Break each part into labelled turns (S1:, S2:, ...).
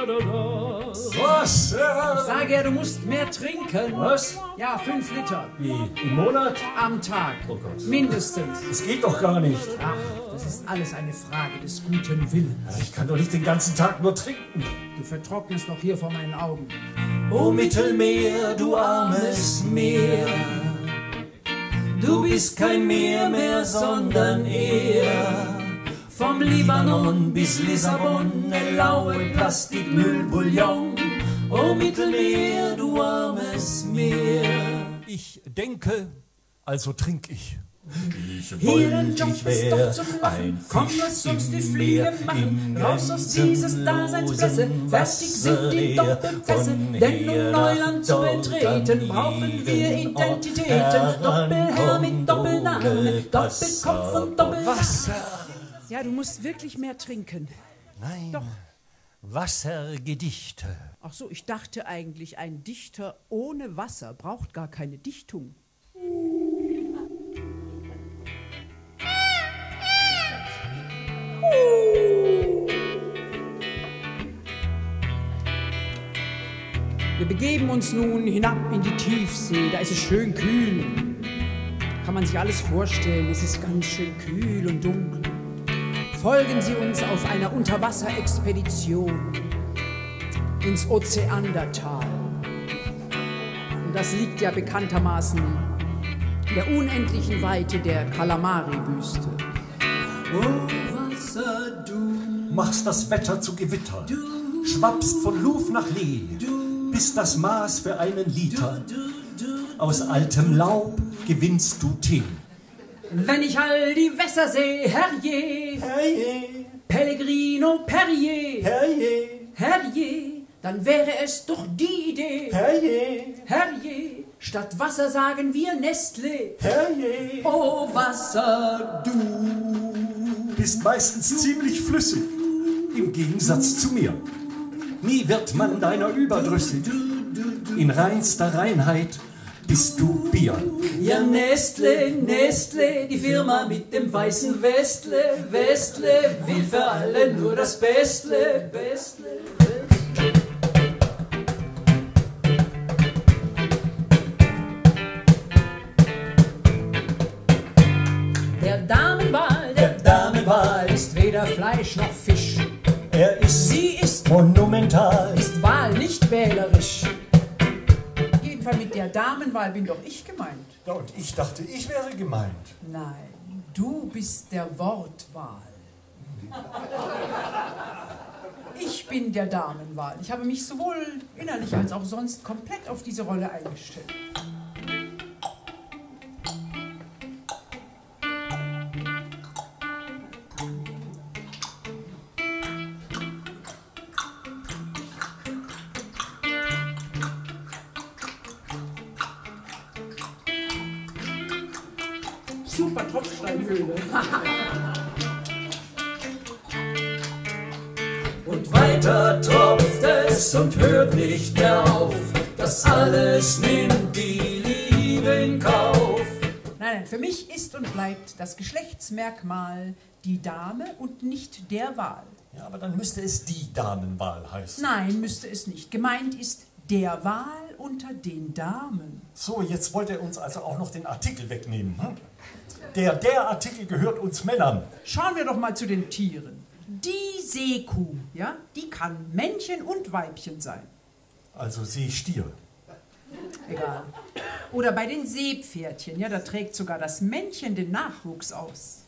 S1: da.
S2: Wasser!
S3: Ich sage ja, du musst mehr trinken.
S2: Was?
S3: Ja, 5 Liter.
S2: Wie? Im Monat?
S3: Am Tag.
S2: Oh Gott.
S3: Mindestens.
S2: Das geht doch gar nicht.
S3: Ach, das ist alles eine Frage des guten Willens.
S2: Ich kann doch nicht den ganzen Tag nur trinken.
S3: Du vertrocknest noch hier vor meinen Augen.
S4: O Mittelmeer, du armes Meer, du bist kein Meer mehr, sondern eher vom Libanon bis Lissabon, ne laue Plastikmüllbouillon. O Mittelmeer, du armes Meer.
S2: Ich denke, also trink ich.
S4: Ich
S3: Hier ein
S4: wollt,
S3: Job
S4: ich
S3: ist doch
S4: wär
S3: zum Lachen.
S4: ein
S3: Komm,
S4: Fisch
S3: lass uns die
S4: im
S3: Fliege
S4: Meer,
S3: machen.
S4: im
S3: Raus aus dieses Daseinspresse. Fertig sind die
S4: Wasserleer.
S3: Doppelpässe.
S4: Von
S3: Denn um
S4: hier
S3: Neuland
S4: nach
S3: zu
S4: dort
S3: betreten,
S4: an
S3: brauchen wir
S4: jeden Ort
S3: Identitäten. Doppelherr mit
S4: herankommt
S3: Doppelname,
S4: ohne
S3: Doppelkopf und Doppel.
S2: Wasser!
S3: Ja, du musst wirklich mehr trinken.
S2: Nein.
S3: Doch.
S2: Wassergedichte.
S3: Ach so, ich dachte eigentlich, ein Dichter ohne Wasser braucht gar keine Dichtung. Wir begeben uns nun hinab in die Tiefsee. Da ist es schön kühl. Kann man sich alles vorstellen. Es ist ganz schön kühl und dunkel. Folgen Sie uns auf einer Unterwasserexpedition ins Ozeandertal. Und das liegt ja bekanntermaßen in der unendlichen Weite der Kalamari-Wüste.
S4: O Wasser, du,
S2: Machst das Wetter zu Gewitter. Schwappst von Luf nach Lee. Bist das Maß für einen Liter. Aus altem Laub gewinnst du Tee.
S3: Wenn ich all die Wässer seh, herrje,
S2: Herrje,
S3: Pellegrino Perrier,
S2: herrje,
S3: herrje, dann wäre es doch die Idee,
S2: herrje,
S3: herrje, statt Wasser sagen wir Nestlé.
S2: herrje.
S3: O Wasser, du.
S2: Bist meistens ziemlich flüssig, im Gegensatz zu mir. Nie wird man deiner überdrüssig. In reinster Reinheit bist du Bier.
S4: Ja, Nestle, Nestle, die Firma mit dem weißen Westle, Westle, will für alle nur das Bestle, Bestle, Bestle.
S3: Der Damenwahl, der
S2: Damenwahl,
S3: ist weder Fleisch noch Fisch.
S2: er ist
S3: Sie ist,
S2: monumental.
S3: ist Wahl, nicht wählerisch. Jedenfalls mit der Damenwahl bin doch ich gemeint.
S2: Ja, und ich dachte, ich wäre gemeint.
S3: Nein, du bist der Wortwahl. Ich bin der Damenwahl. Ich habe mich sowohl innerlich als auch sonst komplett auf diese Rolle eingestellt. Super Tropfsteinhöhle.
S4: Und weiter tropft es und hört nicht mehr auf. Das alles nimmt die Liebe in Kauf.
S3: Nein, nein, für mich ist und bleibt das Geschlechtsmerkmal die Dame und nicht der Wahl.
S2: Ja, aber dann müsste es die Damenwahl heißen.
S3: Nein, müsste es nicht. Gemeint ist der Wahl unter den Damen.
S2: So, jetzt wollt ihr uns also auch noch den Artikel wegnehmen. Hm? Der Artikel gehört uns Männern.
S3: Schauen wir doch mal zu den Tieren. Die Seekuh, ja, die kann Männchen und Weibchen sein.
S2: Also Seestier.
S3: Egal. Oder bei den Seepferdchen, ja, da trägt sogar das Männchen den Nachwuchs aus.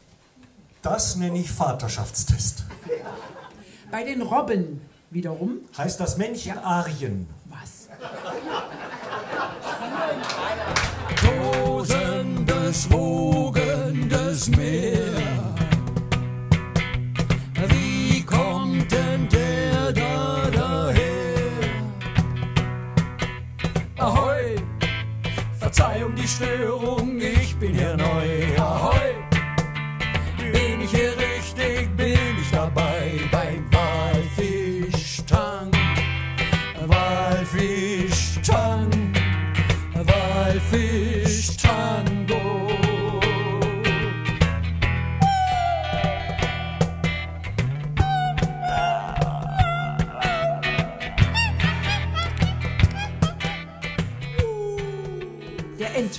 S2: Das nenne ich Vaterschaftstest.
S3: Bei den Robben wiederum,
S2: Heißt das Männchen Arien?
S3: was?
S4: Tosendes, wogendes Meer. Wie kommt denn der da daher? Ahoi, Verzeihung die Störung, ich bin hier neu. Ahoi, bin ich hier richtig, bin ich dabei beim Walfischtang. Walfischtango. Walfischtango.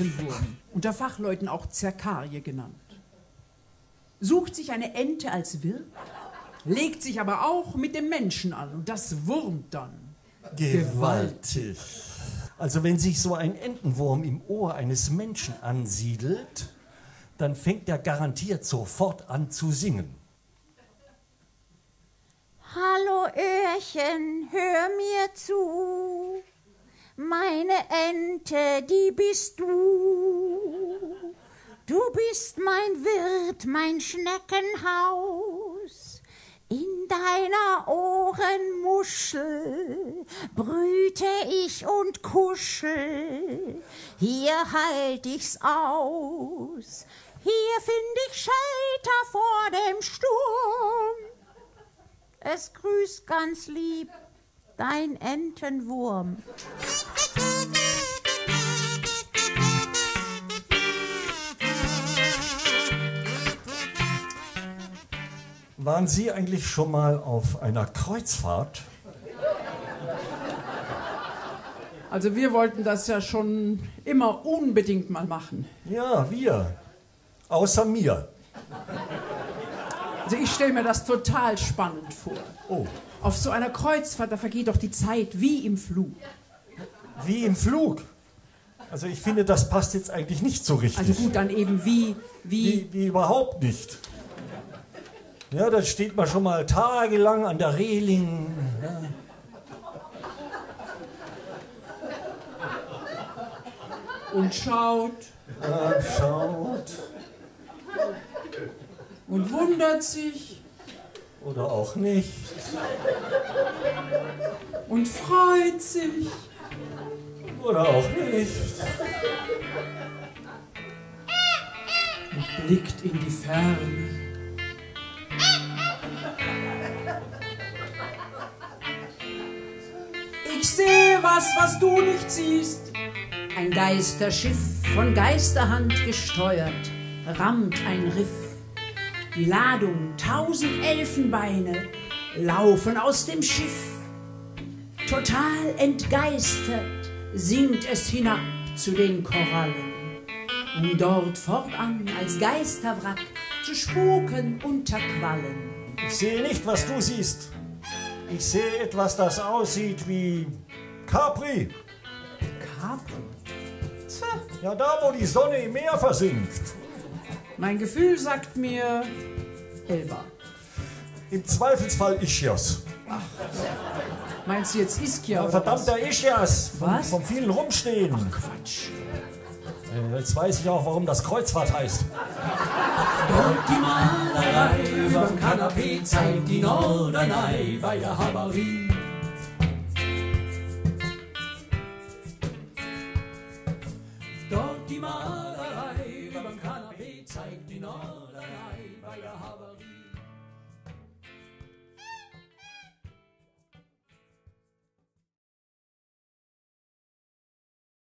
S3: Entenwurm, unter Fachleuten auch Zerkarie genannt, sucht sich eine Ente als Wirt, legt sich aber auch mit dem Menschen an und das wurmt dann.
S2: Gewaltig. Also wenn sich so ein Entenwurm im Ohr eines Menschen ansiedelt, dann fängt er garantiert sofort an zu singen.
S1: Hallo Öhrchen, hör mir zu. Meine Ente, die bist du. Du bist mein Wirt, mein Schneckenhaus. In deiner Ohrenmuschel brüte ich und kuschel. Hier halt ich's aus. Hier find ich Shelter vor dem Sturm. Es grüßt ganz lieb dein Entenwurm.
S2: Waren Sie eigentlich schon mal auf einer Kreuzfahrt?
S3: Also wir wollten das ja schon immer unbedingt mal machen.
S2: Ja, wir. Außer mir.
S3: Also ich stelle mir das total spannend vor.
S2: Oh.
S3: Auf so einer Kreuzfahrt, da vergeht doch die Zeit wie im Flug.
S2: Wie im Flug? Also ich finde, das passt jetzt eigentlich nicht so richtig.
S3: Also gut, dann eben wie
S2: überhaupt nicht. Ja, da steht man schon mal tagelang an der Reling. Ja.
S3: Und schaut.
S2: Ja, schaut.
S3: Und wundert sich.
S2: Oder auch nicht.
S3: Und freut sich.
S2: Oder auch nicht.
S3: Und blickt in die Ferne. Ich sehe was, was du nicht siehst.
S5: Ein Geisterschiff, von Geisterhand gesteuert, rammt ein Riff. Die Ladung, 1000 Elfenbeine, laufen aus dem Schiff. Total entgeistert sinkt es hinab zu den Korallen, um dort fortan als Geisterwrack zu spuken unter Quallen.
S2: Ich sehe nicht, was du siehst. Ich sehe etwas, das aussieht wie Capri.
S3: Capri? Tja.
S2: Ja, da, wo die Sonne im Meer versinkt.
S3: Mein Gefühl sagt mir Elba.
S2: Im Zweifelsfall Ischias.
S3: Ach, meinst du jetzt Ischia?
S2: Ja, verdammter Ischias.
S3: Was?
S2: Vom vielen Rumstehen.
S3: Ach, Quatsch.
S2: Jetzt weiß ich auch, warum das Kreuzfahrt heißt.
S4: Dort die Malerei überm Kanapee zeigt die Norderney bei der Havarie. Dort die Malerei überm Kanapee zeigt die Norderney bei der Havarie.